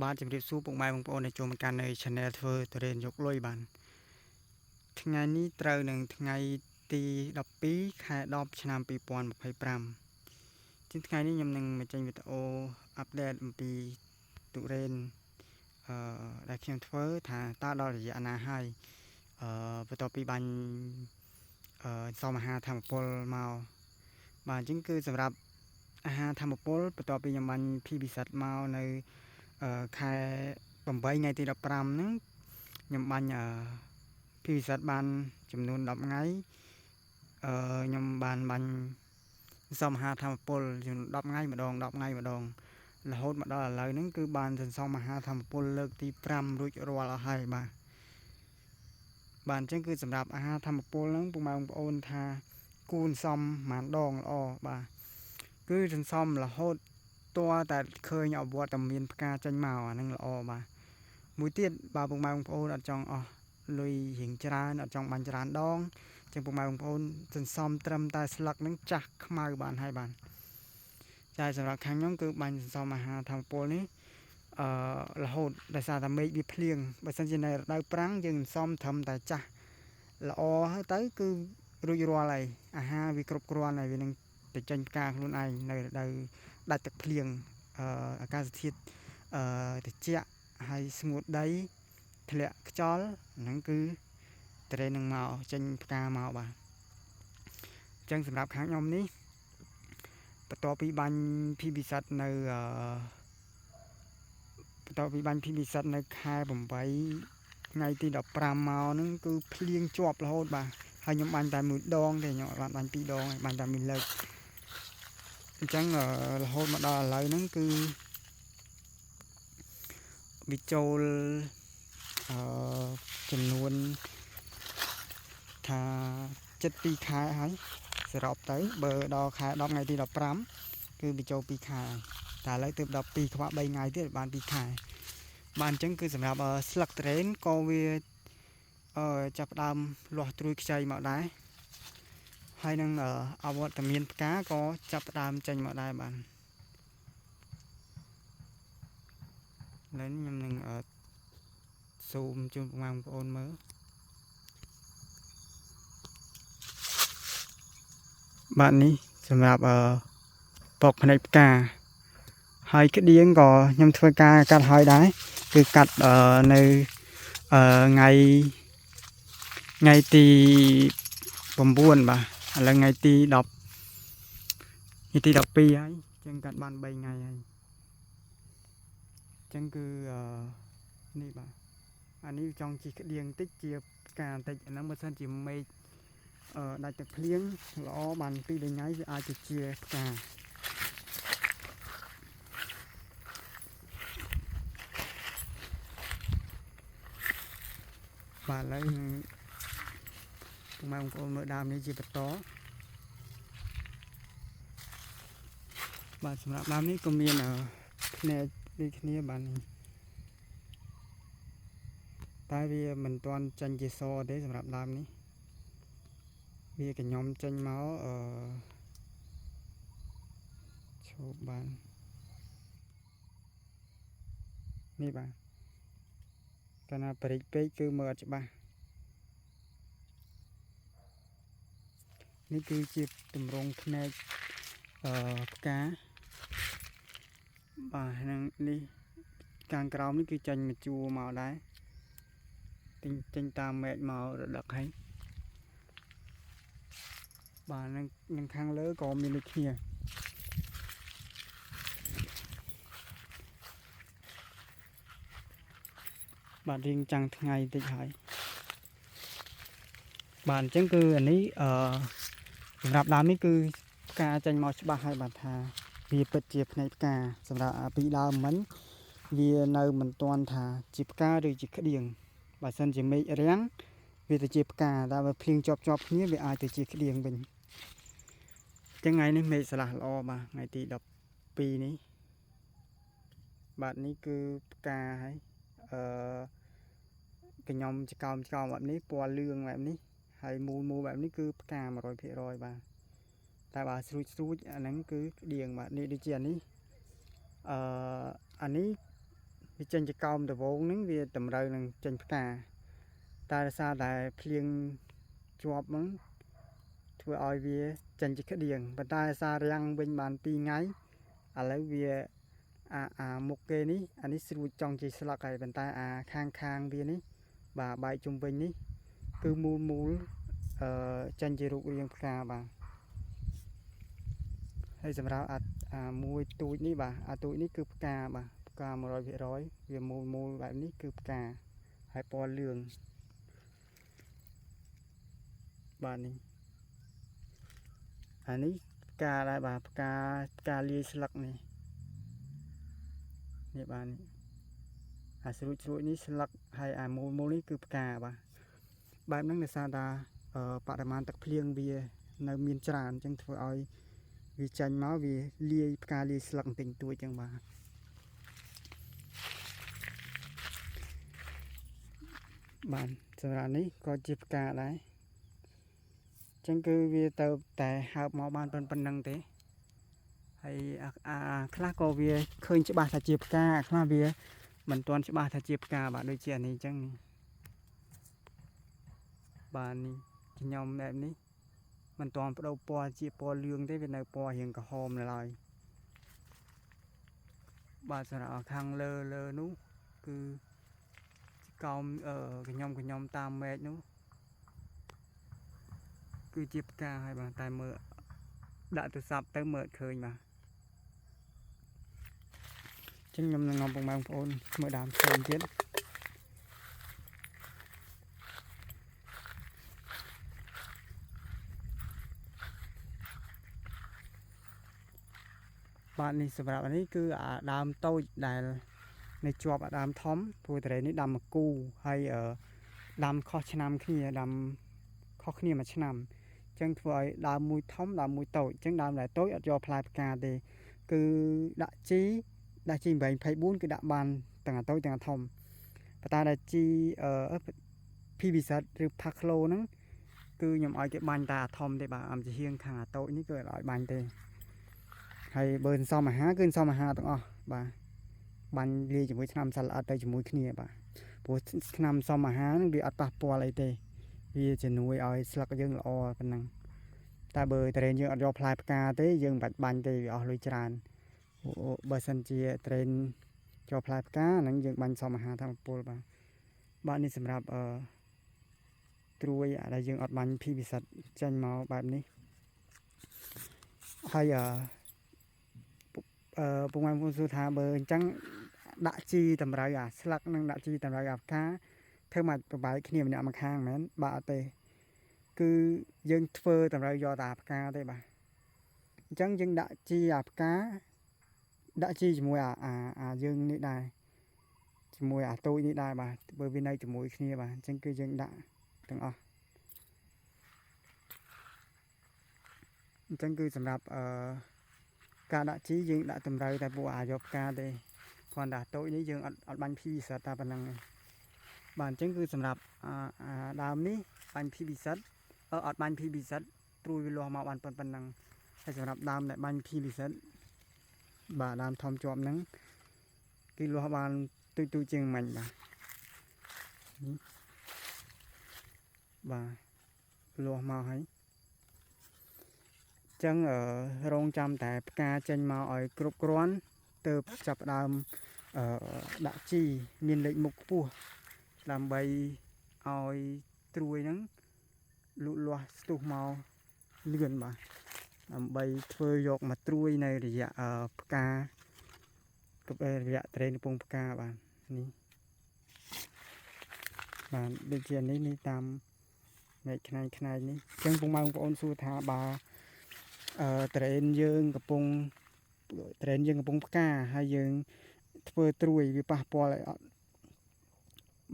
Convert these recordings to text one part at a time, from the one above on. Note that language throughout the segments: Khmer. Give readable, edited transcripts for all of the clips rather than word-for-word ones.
បាទជំរាបសួរពុកម៉ែបងប្អូនដែលចូលមកកាន់នៅ Channel ធ្វើទុរេនយកលុយបាទថ្ងៃនេះត្រូវនឹងថ្ងៃទី12ខែ10ឆ្នាំ2025ជាងថ្ងៃនេះខ្ញុំនឹងមកចេញវីដេអូ update អំពីទុរេនដែលខ្ញុំធ្វើថាតើដល់រយៈណាហើយបន្ទាប់ពីបាញ់សមអាហារធម្មពលមកបាទអញ្ចឹងគឺសម្រាប់អាហារធម្មពលបន្ទាប់ពីខ្ញុំបាញ់ PBZ មកនៅខែ8ថ្ងៃទី15ហ្នឹងខ្ញុំបាញ់ PVZ បានចំនួន10ថ្ងៃខ្ញុំបានបាញ់សន្សំអាហារធម្មពលចំនួន10ថ្ងៃម្ដង10ថ្ងៃម្ដងរហូតមកដល់ឥឡូវហ្នឹងគឺបានសន្សំអាហារធម្មពលលើកទី5រួចរាល់អស់ហើយបាទបាទអញ្ចឹងគឺសម្រាប់អាហារធម្មពលហ្នឹងពុកម៉ែបងប្អូនថាគួរសន្សំប៉ុន្មានដងល្អបាទគឺសន្សំរហូតតើតែឃើញអវត្តមានផ្កាចេញមកអាហ្នឹងល្អបាទមួយទៀតបើពុកម៉ែបងប្អូនអត់ចង់អស់លុយរៀងច្រើនអត់ចង់បាញ់ច្រើនដងចឹងពុកម៉ែបងប្អូនសន្សំត្រឹមតែស្លឹកហ្នឹងចាស់ខ្មៅបានហើយបាទចាសម្រាប់ខាងខ្ញុំគឺបាញ់សន្សំអាហារធម្មពលនេះរហូតដោយសារតែមេឃវាភ្លៀងបើសិនជានៅរដូវប្រាំងយើងសន្សំត្រឹមតែចាស់ល្អហើយទៅគឺរួចរាល់ហើយអាហារវាគ្រប់គ្រាន់ហើយវានឹងទៅចេញផ្កាខ្លួនឯងនៅរដូវដាច់ទឹកភ្លៀងអាកាសធាតុត្រជាក់ហើយស្ងួតដីធ្លាក់ខ្យល់ហ្នឹងគឺត្រេននឹងមកចេញផ្កាមកបាទអញ្ចឹងសម្រាប់ខាងខ្ញុំនេះបន្ទាប់ពីបាញ់ PBZ នៅបន្ទាប់ពីបាញ់ PBZ នៅខែ8ថ្ងៃទី15មកហ្នឹងគឺភ្លៀងជាប់រហូតបាទហើយខ្ញុំបាញ់តែមួយដងទេខ្ញុំអត់បានបាញ់ពីរដងទេបាញ់តែមួយលើកអញ្ចឹងរហូតមកដល់ឥឡូវហ្នឹងគឺវាចូលចំនួនថា72ខែហើយសរុបទៅបើដល់ខែ10ថ្ងៃទី15គឺវាចូល2ខែតែឥឡូវទើប12ខ្វះ3ថ្ងៃទៀតបាន2ខែបាទអញ្ចឹងគឺសម្រាប់ស្លឹកត្រេនក៏វាចាប់ផ្ដើមលាស់ត្រួយខ្ចីមកដែរហើយនឹងអវត្តមានផ្កាក៏ចាប់ផ្ដើមចេញមកដែរបាទឥឡូវខ្ញុំនឹងសូមជូនបងប្អូនមើលបាទនេះសម្រាប់ពកភ្នែកផ្កាហើយក្តៀងក៏ខ្ញុំធ្វើការកាត់ហើយដែរគឺកាត់នៅថ្ងៃទី9បាទឥឡូវថ្ងៃទី10ថ្ងៃទី12ហើយចឹងកាត់បាន3ថ្ងៃហើយចឹងគឺនេះបាទអានេះចង់ជីក្តៀងតិចជាផ្កាបន្តិចអាហ្នឹងបើសិនជាមេឃដាច់ទឹកភ្លៀងល្អបាន2 3ថ្ងៃវាអាចទៅជាផ្កាបាទឥឡូវបងប្អូនមើលដើមនេះជាបន្តបាទសម្រាប់ដើមនេះក៏មានភ្នែកដូចគ្នាបាទនេះតែវាមិនទាន់ចេញជាសទេសម្រាប់ដើមនេះវាកញ្ញំចេញមកឈប់បាននេះបាទកាលណាបរិចពេកគឺមើលអត់ច្បាស់នេះគឺជាទម្រង់ភ្នែកផ្កាបាទនឹងនេះខាងក្រោមនេះគឺចេញមកជួរមកដែរចេញតាមមែកមករដឹកហើយបាទនឹងខាងលើក៏មានដូចគ្នាបាទរៀងចាំងថ្ងៃតិចហើយបាទអញ្ចឹងគឺអានេះសម្រាប់ដើមនេះគឺផ្កាចេញមកច្បាស់ហើយបាទថាវាពិតជាភ្នែកផ្កាសម្រាប់ពីដើមមិញវានៅមិនទាន់ថាជាផ្កាឬជាក្តៀងបើសិនជាមេឃរាំងវាទៅជាផ្កាតែបើភ្លៀងជាប់គ្នាវាអាចទៅជាក្តៀងវិញចឹងថ្ងៃនេះមេឃស្រឡះល្អបាទថ្ងៃទី12នេះបាទនេះគឺផ្កាហើយកញ្ញំចកោមបែបនេះពណ៌លឿងបែបនេះហើយមូលបែបនេះគឺផ្កា100%បាទតែបើស្រួចអាហ្នឹងគឺក្តៀងបាទនេះដូចជាអានេះអានេះ វាចេញជាកោមដវងហ្នឹងវាតម្រូវនឹងចេញផ្កាតែដោយសារតែភ្លៀងជាប់ហ្នឹងធ្វើឲ្យវាចេញជាក្តៀងប៉ុន្តែសាររាំងវិញបាន2ថ្ងៃឥឡូវវាអាមុខគេនេះអានេះស្រួចចង់ជាស្លឹកហើយប៉ុន្តែអាខាងខាងវានេះបាទបែកជុំវិញនេះគឺមូលមូលចេញជារូបរាងផ្កាបាទហើយសម្រាប់អាមួយទូចនេះបាទអាទូចនេះគឺផ្កាបាទផ្កា100%វាមូលមូលបែបនេះគឺផ្កាហើយពណ៌លឿងបាទនេះអានេះផ្កាដែរបាទផ្កាលាយស្លឹកនេះនេះបាទនេះអាស្រួចស្រួចនេះស្លឹកហើយអាមូលមូលនេះគឺផ្កាបាទបែបហ្នឹងដោយសារថាបរិមាណទឹកភ្លៀងវានៅមានច្រើនអញ្ចឹងធ្វើឲ្យវាចាញ់មកវាលាយផ្កាលាយស្លឹកបន្តិចបន្តួចអញ្ចឹងបាទបាទសម្រាប់នេះក៏ជាផ្កាដែរអញ្ចឹងគឺវាទៅតែហើបមកបានប៉ុណ្្នឹងទេហើយអាខ្លះក៏វាឃើញច្បាស់ថាជាផ្កាខ្លះវាមិនទាន់ច្បាស់ថាជាផ្កាបាទដូចជាអានេះអញ្ចឹងនេះបាទនេះខ្ញុំបែបនេះមិនទាន់បដូរពណ៌ជាពណ៌លឿងទេវានៅពណ៌រៀងក្រហមនៅឡើយបាទសម្រាប់ខាងលើលើនោះគឺកោមកខ្ញុំតាមមែកនោះគឺជាផ្កាហើយបាទតែមើលដាក់ទូរស័ព្ទទៅមើលឃើញបាទចឹងខ្ញុំនឹងនាំបងប្អូនមើលដើមផ្សេងទៀតបាទនេះសម្រាប់នេះគឺអាដើមតូចដែលនៅជាប់អាដើមធំព្រោះតរេនេះដាំមកគូហើយដាំខុសឆ្នាំគ្នាដាំខុសគ្នាមួយឆ្នាំអញ្ចឹងធ្វើឲ្យដើមមួយធំដើមមួយតូចអញ្ចឹងដើមដែលតូចអត់យកផ្លែផ្កាទេគឺដាក់ជីដាក់ជី824គឺដាក់បានទាំងអាតូចទាំងអាធំប៉ុន្តែដាក់ជីPVZ ឬផាក្លូហ្នឹងគឺខ្ញុំឲ្យគេបាញ់តែអាធំទេបាទអំជាហៀងខាងអាតូចនេះគឺអត់ឲ្យបាញ់ទេហើយបើសន្សំអាហារគឺសន្សំអាហារទាំងអស់បាទបាញ់លាយជាមួយថ្នាំសត្វល្អិតទៅជាមួយគ្នាបាទព្រោះថ្នាំសំអាហារហ្នឹងវាអត់ប៉ះពាល់អីទេវាជំនួយឲ្យស្លឹកយើងល្អប៉ុណ្ណឹងតែបើត្រេនយើងអត់យកផ្លែផ្កាទេយើងមិនបាច់បាញ់ទេវាអស់លុយច្រើនបើសិនជាត្រេនចូលផ្លែផ្កាហ្នឹងយើងបាញ់សំអាហារធម្មពលបាទបាទនេះសម្រាប់ត្រួយដែលយើងអត់បាញ់ PVZ ចេញមកបែបនេះហើយពុកម៉ែបងប្អូនសួរថាបើអញ្ចឹងដាក់ជីតម្រូវអាស្លឹកនិងដាក់ជីតម្រូវអាផ្កាធ្វើមកប្របែកគ្នាម្នាក់ម្ខាងមែនបាទអត់ទេគឺយើងធ្វើតម្រូវយកតែអាផ្កាទេបាទអញ្ចឹងយើងដាក់ជីអាផ្កាដាក់ជីជាមួយអាយើងនេះដែរជាមួយអាតូចនេះដែរបាទបើវានៅជាមួយគ្នាបាទអញ្ចឹងគឺយើងដាក់ទាំងអស់អញ្ចឹងគឺសម្រាប់ការដាក់ជីយើងដាក់តម្រូវតែពួកអាយកផ្កាទេគ្រាន់តែតូចនេះយើងអត់បាញ់ PVZ តែប៉ុណ្្នឹងឯងបាទអញ្ចឹងគឺសម្រាប់អាដើមនេះបាញ់ PVZ អត់បាញ់ PVZ ត្រួយវាលាស់មកបានប៉ុណ្្នឹងហើយសម្រាប់ដើមដែលបាញ់ PVZ បាទដើមធំជាប់ហ្នឹងគឺលាស់បានទូចៗជាងមិញបាទនេះបាទលាស់មកហើយចឹងរងចាំតែផ្កាចេញមកឲ្យគ្រប់គ្រាន់ទើបចាប់ផ្ដើមដាក់ជីមានលេខមុខខ្ពស់ដើម្បីឲ្យត្រួយហ្នឹងលូតលាស់ស្ទុះមកលឿនបាទដើម្បីធ្វើយកមកត្រួយនៅរយៈផ្ការយៈត្រេនកំពុងផ្កាបាទនេះបាទដូចជានេះនេះតាមមែកខ្នែងខ្នែងនេះអញ្ចឹងពុកម៉ែបងប្អូនសួរថាបើត្រេនយើងកំពុងត្រេនយើងកំពុងផ្កាហើយយើងធ្វើត្រួយវាប៉ះពាល់ឲ្យអត់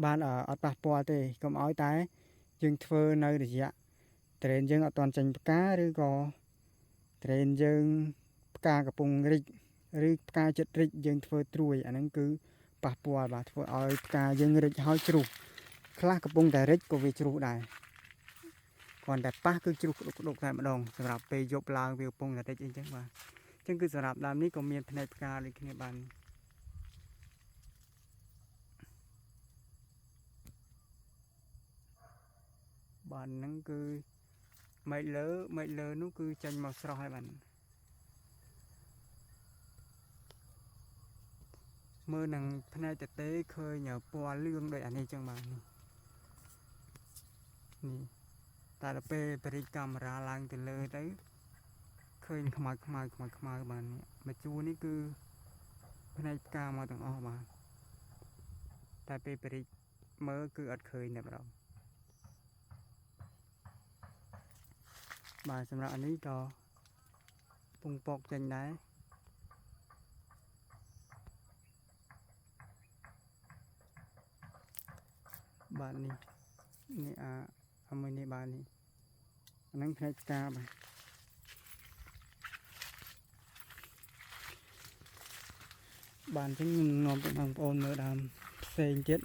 បានអត់ប៉ះពាល់ទេកុំឲ្យតែយើងធ្វើនៅរយៈត្រេនយើងអត់ទាន់ចេញផ្កាឬក៏ត្រេនយើងផ្កាកំពុងរិចឬផ្កាចិត្តរិចយើងធ្វើត្រួយអាហ្នឹងគឺប៉ះពាល់បាទធ្វើឲ្យផ្កាយើងរិចហើយជ្រុះខ្លះកំពុងតែរិចក៏វាជ្រុះដែរគ្រាន់តែប៉ះគឺជ្រុះក្តុកៗតែម្ដងសម្រាប់ពេលយប់ឡើងវាកំពុងតែរិចអីចឹងបាទអញ្ចឹងគឺសម្រាប់ដើមនេះក៏មានផ្នែកផ្កាដូចគ្នាបាន បាទហ្នឹងគឺមេឃលើមេឃលើនោះគឺចេញមកស្រស់ហើយបាទមើលនឹងភ្នែកតទេឃើញពណ៌លឿងដូចអានេះចឹងបាទនេះនេះតែដល់ពេលបរិចកាមេរ៉ាឡើងទៅលើទៅឃើញខ្មៅខ្មៅខ្មៅខ្មៅបាទនេះមួយជួរនេះគឺភ្នែកផ្កាមកទាំងអស់បាទតែពេលបរិចមើលគឺអត់ឃើញតែម្ដងបាទសម្រាប់អានេះក៏ពងពកចេញដែរបាទនេះនេះអាមួយនេះបាទនេះអាហ្នឹងផ្នែកផ្កាបាទបាទអញ្ចឹងខ្ញុំនាំទៅបងប្អូនមើលដើមផ្សេងទៀត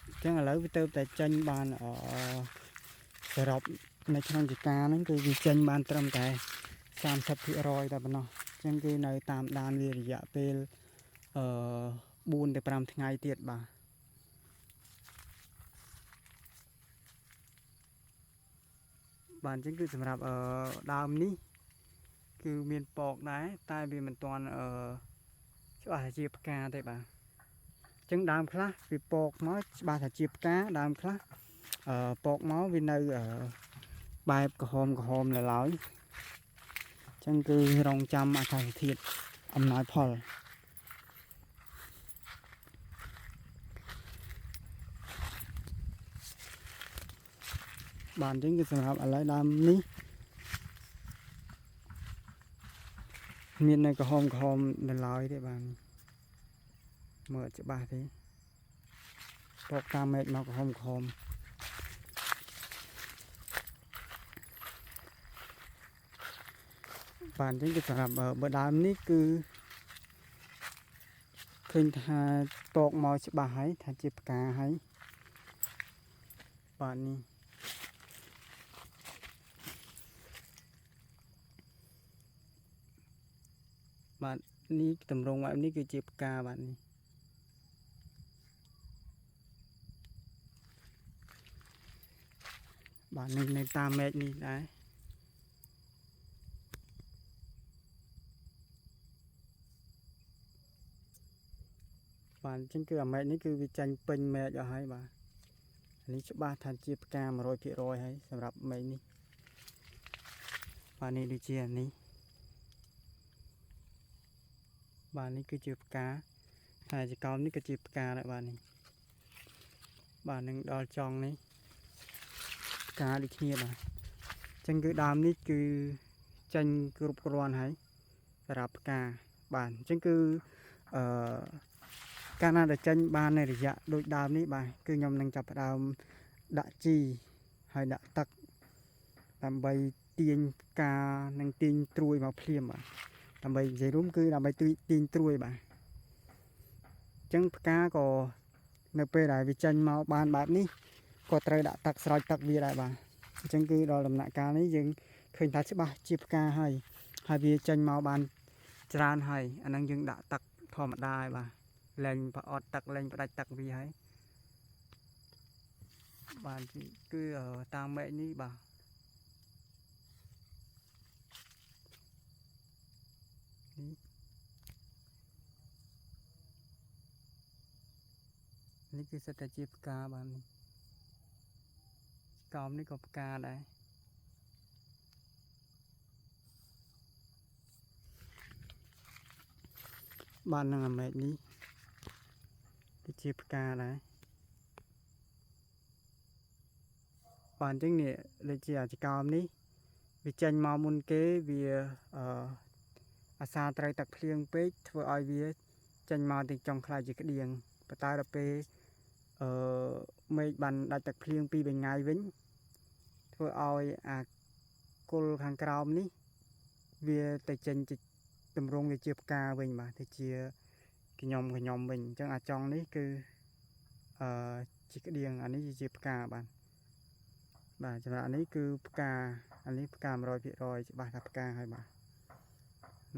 អញ្ចឹងឥឡូវវាទៅតែចេញបានសរុបនៅក្នុងចកាហ្នឹងគឺវាចេញបានត្រឹមតែ 30% តែប៉ុណ្ណោះអញ្ចឹងគឺនៅតាមដានវារយៈពេល4ទៅ5ថ្ងៃទៀតបាទបាទអញ្ចឹងគឺសម្រាប់ដើមនេះគឺមានពកដែរតែវាមិនទាន់ច្បាស់ថាជាផ្កាទេបាទអញ្ចឹងដើមខ្លះវាពកមកច្បាស់ថាជាផ្កាដើមខ្លះពកមកវានៅបែបក្រហមក្រហមនៅឡើយអញ្ចឹងគឺរងចាំអាកាសធាតុអំណោយផលបាទអញ្ចឹងគឺសម្រាប់ឥឡូវដើមនេះមាននៅក្រហមក្រហមនៅឡើយទេបាទមើលច្បាស់ទេពកតាមមេឃមកក្រហមក្រហមបាទអញ្ចឹងគឺសម្រាប់បើដើមនេះគឺឃើញថាពកមកច្បាស់ហើយថាជាផ្កាហើយបាទនេះបាទនេះតម្រងបែបនេះគឺជាផ្កាបាទនេះបាទនេះនៅតាមមេឃនេះដែរបាទអញ្ចឹងគឺអាមេឃនេះគឺវាចាញ់ពេញមេឃអស់ហើយបាទនេះច្បាស់ថាជាផ្កា 100% ហើយសម្រាប់មេឃនេះបាទនេះដូចជាអានេះបាទនេះគឺជាផ្កាហើយចកោមនេះក៏ជាផ្កាដែរបាទនេះបាទនឹងដល់ចង់នេះផ្កាដូចគ្នាបាទអញ្ចឹងគឺដើមនេះគឺចេញគ្រប់គ្រាន់ហើយសម្រាប់ផ្កាបាទអញ្ចឹងគឺកាលណាដែលចេញបានในរយៈដូចដើមនេះបាទគឺខ្ញុំនឹងចាប់ផ្ដើមដាក់ជីហើយដាក់ទឹកដើម្បីទាញផ្កានិងទាញត្រួយមកភ្លាមបាទដើម្បីនិយាយរួមគឺដើម្បីទាញត្រួយបាទអញ្ចឹងផ្កាក៏នៅពេលដែលវាចេញមកបានបែបនេះក៏ត្រូវដាក់ទឹកស្រោចទឹកវាដែរបាទអញ្ចឹងគឺដល់ដំណាក់កាលនេះយើងឃើញថាច្បាស់ជាផ្កាហើយហើយវាចេញមកបានច្រើនហើយអាហ្នឹងយើងដាក់ទឹកធម្មតាហើយបាទលែងប្រអត់ទឹកលែងផ្ដាច់ទឹកវាហើយបាទគឺតាមមេឃនេះបាទនេះគឺសិតតែជាផ្កាបាទនេះកោមនេះក៏ផ្កាដែរបាទនឹងអាមេឃនេះគឺជាផ្កាដែរបាទអញ្ចឹងនេះដូចជាអាចកោមនេះវាចេញមកមុនគេវាអាសាត្រូវទឹកភ្លៀងពេកធ្វើឲ្យវាចេញមកទាំងចុងខ្លាយជាក្តៀងប៉ុន្តែដល់ពេលមេឃបានដាច់ទឹកភ្លៀងពី3ថ្ងៃវិញធ្វើឲ្យអាគល់ខាងក្រោមនេះវាទៅចេញជាតម្រង់ទៅជាផ្កាវិញបាទទៅជាខ្ញុំវិញអញ្ចឹងអាចង់នេះគឺជាក្តៀងអានេះជាផ្កាបាទបាទសម្រាប់អានេះគឺផ្កាអានេះផ្កា 100% ច្បាស់ថាផ្កាហើយបាទ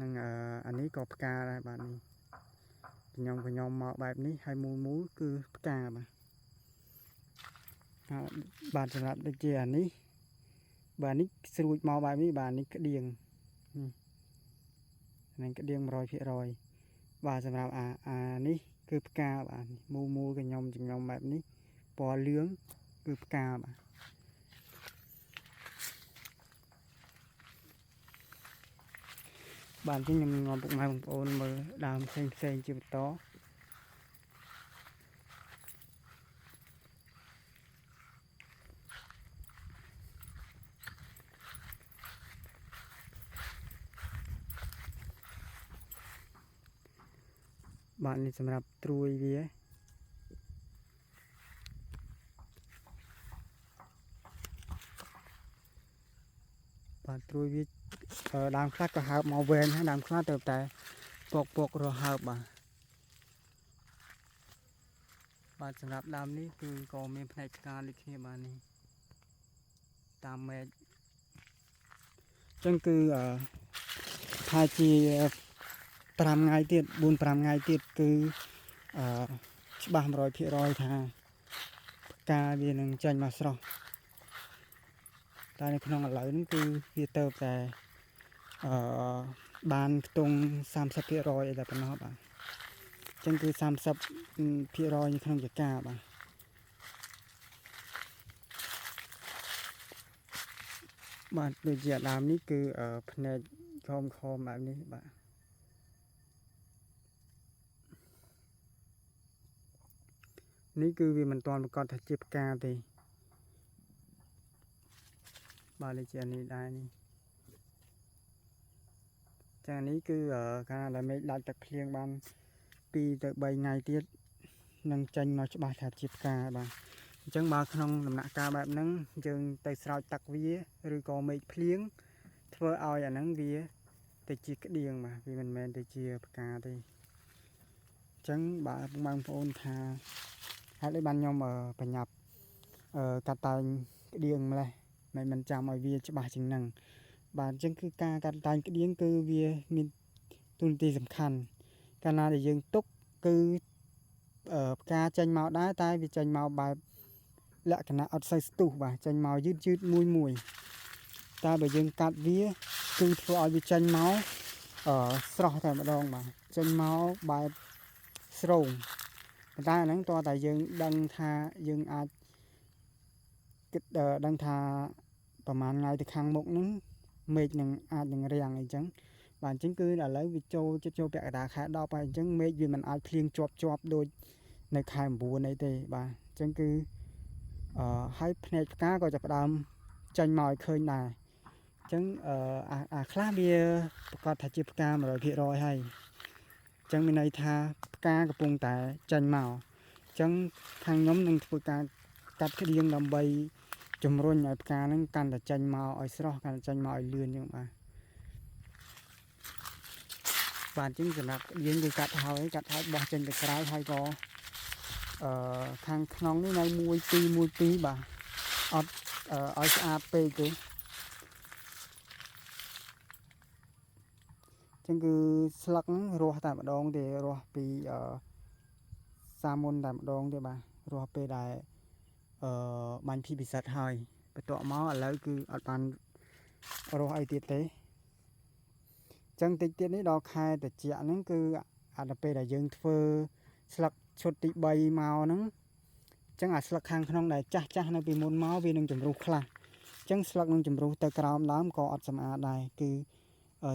នឹងអានេះក៏ផ្កាដែរបាទនេះខ្ញុំមកបែបនេះហើយមូលមូលគឺផ្កាបាទ បាទសម្រាប់ដូចជាអានេះបាទនេះស្រួចមកបែបនេះបាទនេះក្តៀងនេះក្តៀង100%បាទសម្រាប់អានេះគឺផ្កាបាទមូលមូលកញ្ញំបែបនេះពណ៌លឿងគឺផ្កាបាទបាទអញ្ចឹងខ្ញុំនាំពុកម៉ែបងប្អូនមើលដើមផ្សេងផ្សេងជាបន្តបាទនេះសម្រាប់ត្រួយវាបាទត្រួយវាដើមខ្លះក៏ហើបមកវែងហើយដើមខ្លះទៅតែពករហើបបាទបាទសម្រាប់ដើមនេះគឺក៏មានផ្នែកផ្កាដូចគ្នាបាទនេះតាមមែកអញ្ចឹងគឺថាជា5ថ្ងៃទៀត4 5ថ្ងៃទៀតគឺច្បាស់100%ថាផ្កាវានឹងចេញមកស្រស់តែនៅក្នុងឥឡូវហ្នឹងគឺវាទៅតែបានខ្ទង់30%អីតែប៉ុណ្ណោះបាទអញ្ចឹងគឺ30%នៅក្នុងចកាបាទបាទដូចជាដើមនេះគឺភ្នែកខំបែបនេះបាទនេះគឺវាមិនទាន់ប្រកាសថាជាផ្កាទេបាទដូចជានេះដែរនេះចានេះគឺកាលដែលមេឃដាច់ទឹកភ្លៀងបាន2ទៅ3ថ្ងៃទៀតនឹងចេញមកច្បាស់ថាជាផ្កាបាទអញ្ចឹងបើក្នុងដំណាក់កាលបែបហ្នឹងយើងទៅស្រោចទឹកវាឬក៏មេឃភ្លៀងធ្វើឲ្យអាហ្នឹងវាទៅជាក្តៀងបាទវាមិនមែនទៅជាផ្កាទេអញ្ចឹងបើបងប្អូនថាហេតុអីបានខ្ញុំបញ្ញាប់កាត់តែងក្តៀងម្លេះមិនចាំឲ្យវាច្បាស់ជាងហ្នឹងបាទអញ្ចឹងគឺការកាត់តែងក្តៀងគឺវាមានតួនាទីសំខាន់កាលណាដែលយើងទុកគឺផ្កាចេញមកដែរតែវាចេញមកបែបលក្ខណៈអត់សូវស្ទុះបាទចេញមកយឺតៗមួយតែបើយើងកាត់វាគឺធ្វើឲ្យវាចេញមកស្រស់តែម្ដងបាទចេញមកបែបស្រោងប៉ុន្តែអាហ្នឹងតើតែយើងដឹងថាយើងអាចគិតដឹងថាប្រហែលថ្ងៃទៅខាងមុខហ្នឹងមេឃនឹងអាចនឹងរាំងអីចឹងបាទអញ្ចឹងគឺឥឡូវវាចូលចិត្តចូលពាក់កណ្ដាលខែ10ហើយអញ្ចឹងមេឃវាមិនអាចភ្លៀងជាប់ដូចនៅខែ9អីទេបាទអញ្ចឹងគឺហើយភ្នែកផ្កាក៏ចាប់ផ្ដើមចេញមកឲ្យឃើញដែរអញ្ចឹងអាខ្លះវាប្រកាសថាជាផ្កា100%ហើយអញ្ចឹងមានន័យថាផ្កាកំពុងតែចេញមកអញ្ចឹងខាងខ្ញុំនឹងធ្វើការកាត់ក្តៀងដើម្បីជំរុញឲ្យផ្កាហ្នឹងកាន់តែចេញមកឲ្យស្រស់កាន់តែចេញមកឲ្យលឿនអញ្ចឹងបាទបាទអញ្ចឹងសម្រាប់ក្តៀងគឺកាត់ហើយបោះចេញទៅក្រៅហើយក៏ខាងក្នុងនេះនៅ1 2 1 2បាទអត់ឲ្យស្អាតពេកទេអញ្ចឹងគឺស្លឹកហ្នឹងរស់តែម្ដងទេរស់ពីសាមុនតែម្ដងទេបាទរស់ពេលដែលបាញ់ភីពិសិដ្ឋហើយបន្ទាប់មកឥឡូវគឺអត់បានរស់អីទៀតទេអញ្ចឹងតិចទៀតនេះដល់ខែត្រជាក់ហ្នឹងគឺអាដល់ពេលដែលយើងធ្វើស្លឹកឈុតទី3មកហ្នឹងអញ្ចឹងអាស្លឹកខាងក្នុងដែលចាស់នៅពីមុនមកវានឹងជំរុះខ្លះអញ្ចឹងស្លឹកនឹងជំរុះទៅក្រោមដើមក៏អត់សម្អាតដែរគឺ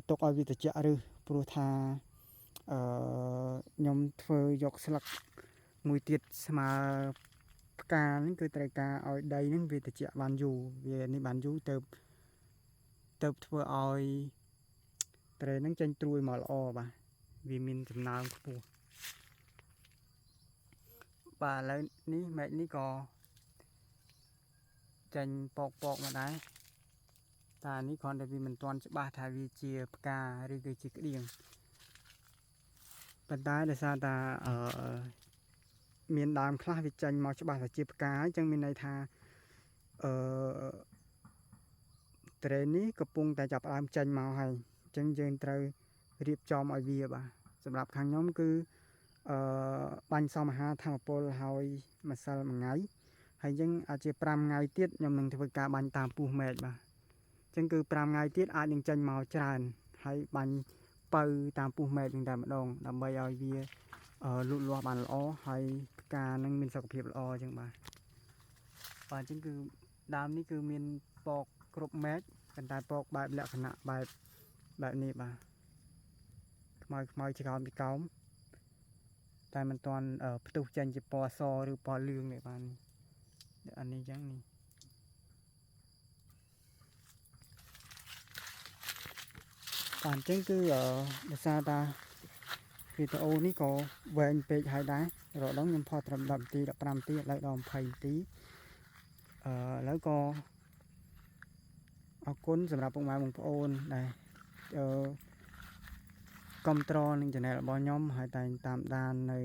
ទុកឲ្យវាត្រជាក់ឬព្រោះថាខ្ញុំធ្វើយកស្លឹកមួយទៀតស្មើផ្កាហ្នឹងគឺត្រូវការឲ្យដីហ្នឹងវាត្រជាក់បានយូរវានេះបានយូរទៅធ្វើឲ្យត្រេនហ្នឹងចេញត្រួយមកល្អបាទវាមានសំណើមខ្ពស់បាទឥឡូវនេះមែកនេះក៏ចេញពកមកដែរតែនេះគ្រាន់តែវាមិនទាន់ច្បាស់ថាវាជាផ្កាឬគឺជាក្តៀងប៉ុន្តែដោយសារតាមានដើមខ្លះវាចេញមកច្បាស់ថាជាផ្កាអញ្ចឹងមានន័យថាត្រេននេះកំពុងតែចាប់ផ្ដើមចេញមកហើយអញ្ចឹងយើងត្រូវរៀបចំឲ្យវាបាទសម្រាប់ខាងខ្ញុំគឺបាញ់សមអាហារធម្មពលហើយម្សិលមួយថ្ងៃ ហើយអញ្ចឹងអាចជា5ថ្ងៃទៀតខ្ញុំនឹងធ្វើការបាញ់តាមពោះមែកបាទអញ្ចឹងគឺ5ថ្ងៃទៀតអាចនឹងចេញមកច្រើនហើយបាញ់បើតាមពោះមែកនឹងតែម្ដងដើម្បីឲ្យវាលូតលាស់បានល្អហើយផ្កានឹងមានសុខភាពល្អអញ្ចឹងបាទបាទអញ្ចឹងគឺដើមនេះគឺមានពកគ្រប់មែកប៉ុន្តែពកបែបលក្ខណៈបែបនេះបាទខ្មៅខ្មៅចកោមចកោមតែមិនទាន់ផ្ទុះចេញជាពណ៌សឬពណ៌លឿងទេបាទអានេះអញ្ចឹងនេះបាទអញ្ចឹងគឺដោយសារតាវីដេអូនេះក៏វែងពេកហើយដែររដងខ្ញុំផុសត្រឹម10នាទី15នាទីឥឡូវដល់20នាទីឥឡូវក៏អរគុណសម្រាប់ពុកម៉ែបងប្អូនដែលគាំទ្រនឹង Channel របស់ខ្ញុំហើយតែងតាមដាននៅ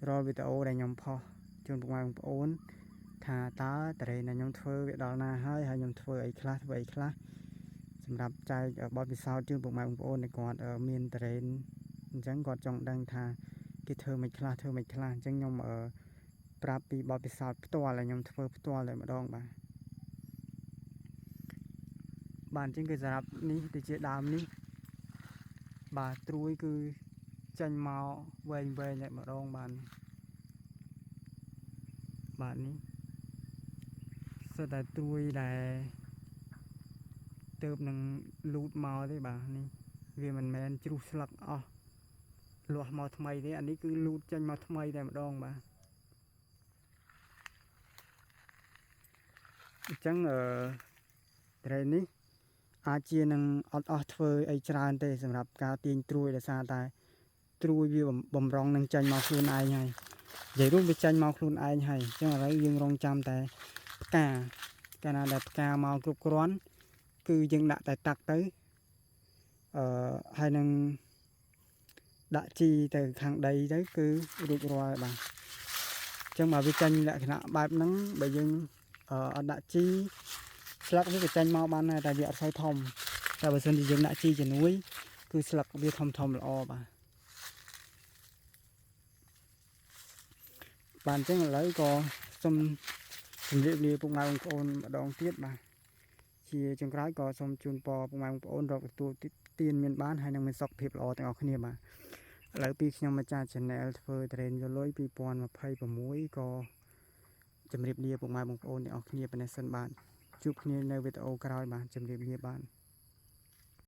រាល់វីដេអូដែលខ្ញុំផុសជូនពុកម៉ែបងប្អូនថាតើតរេដែលខ្ញុំធ្វើវាដល់ណាហើយហើយខ្ញុំធ្វើអីខ្លះធ្វើអីខ្លះសម្រាប់ចែកបទពិសោធន៍ជូនពុកម៉ែបងប្អូនដែលគាត់មានតរេនអញ្ចឹងគាត់ចង់ដឹងថាគេធ្វើមិនខ្លះធ្វើមិនខ្លះអញ្ចឹងខ្ញុំប្រាប់ពីបទពិសោធន៍ផ្ទាល់ដែលខ្ញុំធ្វើផ្ទាល់តែម្ដងបាទបាទអញ្ចឹងគឺសម្រាប់នេះទៅជាដើមនេះបាទត្រួយគឺចេញមកវែងវែងតែម្ដងបាទបាទនេះសុទ្ធតែត្រួយដែលទៅនឹងលូតមកទេបាទនេះវាមិនមែនជ្រុះស្លឹកអស់លាស់មកថ្មីទេអានេះគឺលូតចេញមកថ្មីតែម្ដងបាទអញ្ចឹងត្រេននេះអាចជានឹងអត់អស់ធ្វើអីច្រើនទេសម្រាប់ការទាញត្រួយដោយសារតែត្រួយវាបំរុងនឹងចេញមកខ្លួនឯងហើយនិយាយរួមវាចេញមកខ្លួនឯងហើយអញ្ចឹងឥឡូវយើងរងចាំតែផ្កាកាលណាដែលផ្កាមកគ្រប់គ្រាន់គឺយើងដាក់តែតាក់ទៅហើយនឹងដាក់ជីទៅខាងដីទៅគឺរួចរាល់បាទអញ្ចឹងបើវាចេញលក្ខណៈបែបហ្នឹងបើយើងអត់ដាក់ជីស្លឹកវាក៏ចេញមកបានដែរតែវាអត់សូវធំតែបើសិនជាយើងដាក់ជីជំនួយគឺស្លឹកវាធំធំល្អបាទបាទអញ្ចឹងឥឡូវក៏សូមជម្រាបលាពុកម៉ែបងប្អូនម្ដងទៀតបាទជាចុងក្រោយក៏សូមជូនពរពុកម៉ែបងប្អូនរកទទួលទានមានបានហើយនឹងមានសុខភាពល្អទាំងអស់គ្នាបាទឥឡូវពីខ្ញុំម្ចាស់ Channel ធ្វើ Train យកលុយ2026ក៏ជម្រាបលាពុកម៉ែបងប្អូនទាំងអស់គ្នាប៉ុណ្ណេះសិនបាទជួបគ្នានៅវីដេអូក្រោយបាទជម្រាបលាបាទ។